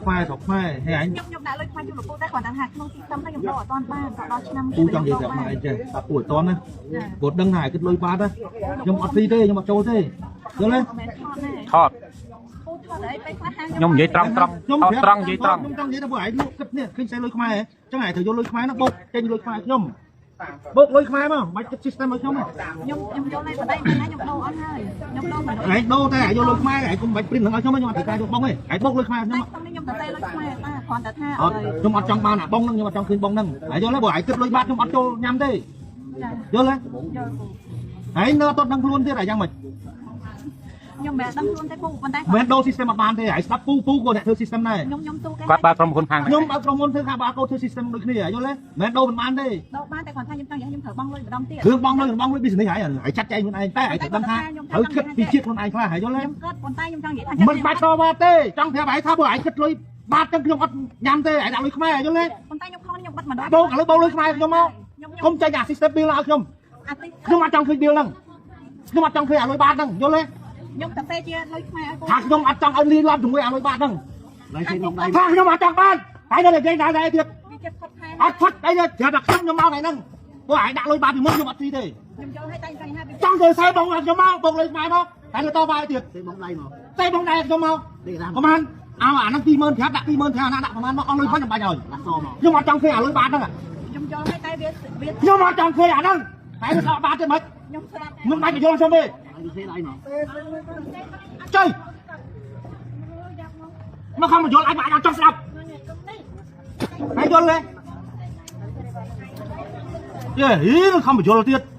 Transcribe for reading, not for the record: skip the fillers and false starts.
ខ្មែរស្រុកខ្មែរហើយអញ ខ្ញុំដាក់លុយខ្មែរជូនលោកពូតែគ្រាន់តែថាក្នុង system ហ្នឹងខ្ញុំដូរអត់ទាន់បានក៏ដល់ឆ្នាំ ពូចង់និយាយប្រាប់មកអីចេះតែពូអត់តន់ណាគាត់ដឹងថាឯងគិតលុយបាតណាខ្ញុំអត់ស៊ីទេខ្ញុំអត់ចូលទេយល់ទេ មិនមែនថតទេ ថត ពូថតអីពេលខ្លះហាង ខ្ញុំនិយាយត្រង់ត្រង់ ខ្ញុំ ថតត្រង់និយាយត្រង់ ខ្ញុំចង់និយាយថាពួកឯងលក់គិតនេះឃើញខ្សែលុយខ្មែរហ៎ចឹងឯងត្រូវយកលុយខ្មែរហ្នឹងបូកចេញលុយខ្មែរខ្ញុំបូកលុយខ្មែរមកមិនបាច់គិត system ឲ្យខ្ញុំទេ ខ្ញុំយល់ហើយបណ្ដៃមិនណាខ្ញុំដូរអត់ហើយខ្ញុំដូរមិន ឯងដូរតែឯងយកលុយខ្មែរឯងកុំបាច់ print ហ្នឹងឲ្យខ្ញុំខ្ញុំអត់ត្រូវការយកបងទេឯងបូកលុយខ្មែរខ្ញុំ តែក្នុងនេះខ្ញុំទៅលុយខ្មែរតាគ្រាន់តែថា អត់ខ្ញុំអត់ចង់បានអាបងហ្នឹងខ្ញុំអត់ចង់ឃើញបងហ្នឹងហើយយល់ទេបើឯងគិតលុយបាតខ្ញុំអត់ចូលញ៉ាំទេ ចា យល់ទេ យល់ពូ ឯងនៅអត់ដឹងខ្លួនទៀតអាយ៉ាងម៉េច ខ្ញុំមិនដឹងខ្លួនទេពូប៉ុន្តែ មិនដូរ system អត់បានទេឯងស្ដាប់ពូពូក៏អ្នកធ្វើ system ដែរ ខ្ញុំទូគេ គាត់បើកក្រុមហ៊ុនខាង ខ្ញុំបើកក្រុមហ៊ុនធ្វើខាងបាកូធ្វើ system ដូចគ្នាយល់ទេមិនដូរមិនបានទេ ដូរបានតែគ្រាន់ថាខ្ញុំចង់និយាយខ្ញុំត្រូវបង់លុយម្ដងទៀត រឿងបងលុយបងលុយ business ហើយហើយចាត់ចែងខ្លួនឯងតែឯងត្រូវដឹងថាត្រូវគិតពីជាតិខ្លួនឯងខ្លះហើយយល់ទេ ខ្ញុំគិតប៉ុន្តែខ្ញុំចង់និយាយថា មិនបាច់តវ៉ាទេចង់ប្រាប់ឯងថាបើឯងគិតលុយបាតចឹងខ្ញុំអត់ញ៉ាំទេឯងដាក់លុយខ្មែរយល់ទេ ប៉ុន្តែខ្ញុំក្នុងខ្ញុំបិទម្ដង បូកឥឡូវបូកលុយខ្មែរខ្ញុំមក ខ្ញុំ កុំចេញអា system bill ឲ្យខ្ញុំ អាទិ ខ្ញុំអត់ចង់ឃើញ bill ហ្នឹងខ្ញុំអត់ចង់ឃើញអាលុយបាតហ្នឹងយល់ទេ ខ្ញុំតែជាលុយខ្មែរឲ្យពូ ថាខ្ញុំអត់ចង់ឲ្យលីឡំជាមួយអាលុយបាតហ្នឹង ឡៃសេបងដៃ ថាខ្ញុំអត់ចង់បានហើយនៅនិយាយដែរដែរទៀត វាចិត្តផុតខែ អត់ផុតអីទេប្រាប់តែខ្ញុំខ្ញុំមកថ្ងៃហ្នឹងព្រោះឯងដាក់លុយបាតពីមុនខ្ញុំអត់ស៊ីទេ ខ្ញុំយល់ឲ្យតែចង់ថា ចង់ទៅសេបងខ្ញុំមកបងលុយខ្មែរមកតែទៅតបាយទៀត សេបងដៃមក សេបងដែរខ្ញុំមក នេះតាម ប្រហែលអោអាហ្នឹង20000ប្រាប់ដាក់20000ប្រាប់ណាដាក់ប្រហែលមកអស់លុយផងខ្ញុំបាញ់ឲ្យ ឡាសមក ខ្ញុំអត់ចង់ឃើញអាលុយបាតហ្នឹង ខ្ញុំយល់ឲ្យតែវាវា ខ្ញុំអត់ចង់ឃើញអាហ្នឹងតែទៅដកបាតទៀតមិន ខ្ញុំស្រាប់ ខ្ញុំបាញ់បញ្យល់ខ្ញុំទេ ឡៃសេដៃមក ចុយមកខំបញ្យល់អាចមកអាចចង់ស្ដាប់ហើយយល់ទេយេហីខំបញ្យល់ទៀត។